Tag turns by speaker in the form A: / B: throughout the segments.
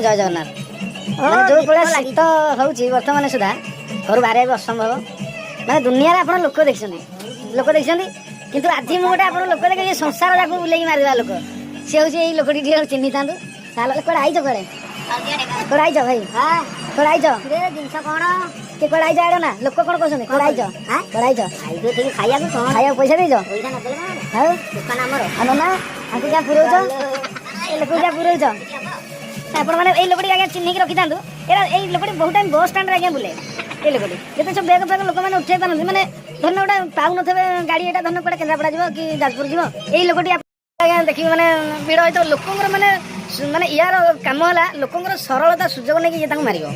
A: ଜୟ ଜଗନ୍ନାଥ। ମାନେ ଯୋଉ ଭଳିଆ ଶୀତ ହଉଛି ବର୍ତ୍ତମାନ ସୁଦ୍ଧା, ଘରୁ ବାହାରିବା ବି ଅସମ୍ଭବ। ମାନେ ଦୁନିଆରେ ଆପଣ ଲୋକ ଦେଖିଛନ୍ତି, ଲୋକ ଦେଖିଛନ୍ତି, କିନ୍ତୁ ଆଜି ମୁଁ ଗୋଟେ ଆପଣ ଲୋକ ଦେଖିଛି, ସଂସାର ଯାକୁ ବୁଲେଇକି ମାରିଦେବା ଲୋକ। ସିଏ ହଉଛି ଏଇ ଲୋକଟି। ଟିକେ ଚିହ୍ନିଥାନ୍ତୁ। ତାହେଲେ କୁଆଡ଼େ ଆଇଛ? କୁଆଡ଼େ କୁଆଡ଼େ ଆଇଛ ଭାଇ? କୁଆଡ଼େ ଆଇଛ?
B: ଜିନିଷ କଣ?
A: କି କୁଆଡ଼େ ଆଇଛ? ଆଇଡ଼ ନା ଲୋକ କଣ କହୁଛନ୍ତି? କୁଆଡ଼େ ଆଇଛ? କୁଆଡ଼େ ଆଇଛ?
B: ଆଇଛୁ ଏଠିକି ଖାଇବାକୁ କଣ?
A: ଖାଇବାକୁ ପଇସା ଦେଇଛ?
B: ପଇସା ନଦେଲେ କଣ?
A: ଆଉ
B: ଦୋକାନ ଆମର।
A: ଆଉ ନନା, ଆଙ୍କୁ କ୍ୟା ପୁରଉଛ? ଏ ଲୋକକୁ କ୍ୟା ପୁରଉଛ? ଆପଣମାନେ ଏଇ ଲୋକଟି ଆଜ୍ଞା ଚିହ୍ନିକି ରଖିଥାନ୍ତୁ। ଏଇଟା ଏଇ ଲୋକଟି ବହୁତ ଟାଇମ୍ ବସ୍ ଷ୍ଟାଣ୍ଡରେ ଆଜ୍ଞା ବୁଲେ। ଏଇ ଲୋକଟି ଯେତେ ସବୁ ବ୍ୟାଗ ଫ୍ୟାଗ ଲୋକମାନେ ଉଠେଇ ପାରନ୍ତି, ମାନେ ଧରିନିଅ ଗୋଟେ ପାଉନଥିବେ ଗାଡ଼ି, ଏଇଟା ଧରିନିଅ କୁଆଡ଼େ କେନ୍ଦ୍ରାପଡ଼ା ଯିବ କି ଯାଜପୁର ଯିବ, ଏଇ ଲୋକଟି ଆଜ୍ଞା ଦେଖିବେ, ମାନେ ଭିଡ଼ ହେଇଥିବ ଲୋକଙ୍କର। ମାନେ ମାନେ ୟାର କାମ ହେଲା ଲୋକଙ୍କର ସରଳତା ସୁଯୋଗ ନେଇକି ଇଏ ତାଙ୍କୁ ମାରିବ।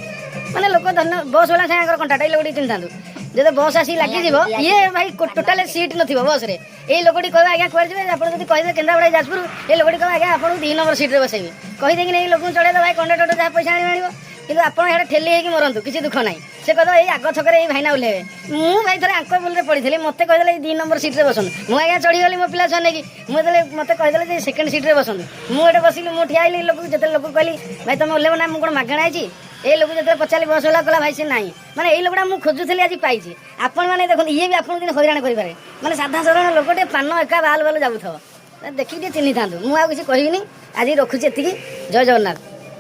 A: ମାନେ ଲୋକ ଧରିନିଅ ବସ୍ ବାଲା ସାଙ୍ଗଙ୍କର କଣ୍ଟାକ୍ଟ। ଏଇ ଲୋକଟି ଚିହ୍ନିଥାନ୍ତୁ। ଯଦି ବସ୍ ଆସିକି ଲାଗିଯିବ, ଇଏ ଭାଇ ଟୋଟାଲ ସିଟ୍ ନଥିବ ବସ୍ରେ। ଏଇ ଲୋକଟି କହିବ, "ଆଜ୍ଞା, କୁଆଡ଼େ ଯିବେ?" ଆପଣ ଯଦି କହିବେ କେନ୍ଦ୍ରାପଡ଼ା, ଯାଜପୁର, ଏଇ ଲୋକଟି କହିବ, "ଆଜ୍ଞା, ଆପଣଙ୍କୁ 2 ନମ୍ବର ସିଟ୍ରେ ବସେଇବି।" କହିଦେଇକି ଏଇ ଲୋକଙ୍କୁ ଚଢ଼େଇ ଦେବ ଭାଇ। କଣ୍ଡକ୍ଟର ଯାହା ପଇସା ଆଣିବ ଆଣିବ, କିନ୍ତୁ ଆପଣ ଇଆଡ଼େ ଠେଲି ହେଇକି ମରନ୍ତୁ, କିଛି ଦୁଃଖ ନାହିଁ। ସେ କହିଦେବ, ଏଇ ଆଗ ଛକରେ ଏଇ ଭାଇନା ଓହ୍ଲେଇବେ। ମୁଁ ଭାଇ ଥରେ ଆଙ୍କ ଭୁଲରେ ପଡ଼ିଥିଲି। ମୋତେ କହିଦେଲେ, "ଏଇ 2 ନମ୍ବର ସିଟ୍ରେ ବସନ୍ତୁ।" ମୁଁ ଆଜ୍ଞା ଚଢ଼ିଗଲି ମୋ ପିଲା ଛୁଆ ନେଇକି। ମୁଁ ଯେତେବେଳେ ମୋତେ କହିଦେଲେ ଯେ ସେକେଣ୍ଡ ସିଟ୍ରେ ବସନ୍ତୁ, ମୁଁ ଏଠି ବସିଲି, ମୁଁ ଠିଆ ହେଲି। ଲୋକକୁ ଯେତେବେଳେ ଲୋକକୁ କହିଲି, "ଭାଇ, ତମେ ଓହ୍ଲେଇବ ନା? ମୁଁ କ'ଣ ମାଗଣା ହେଇଛି?" ଏଇ ଲୋକ ଯେତେବେଳେ ପଚାରିଲି, ବସ୍ ବାଲା କହିଲା, "ଭାଇ, ସେ ନାହିଁ।" ମାନେ ଏଇ ଲୋକଟା ମୁଁ ଖୋଜୁଥିଲି, ଆଜି ପାଇଛି। ଆପଣମାନେ ଦେଖନ୍ତୁ, ଇଏ ବି ଆପଣଙ୍କୁ ଦିନେ ହଇରାଣ କରିପାରେ। ମାନେ ସାଧା ସାଧାରଣ ଲୋକଟେ ପାନ ଏକା ବାଲ ବାଲ ଯାଉଥିବ, ଦେଖିକି ଟିକେ ଚିହ୍ନିଥାନ୍ତୁ। ମୁଁ ଆଉ କିଛି କହିବିନି, ଆଜି ରଖୁଛି ଏତିକି। ଜୟ ଜଗନ୍ନାଥ।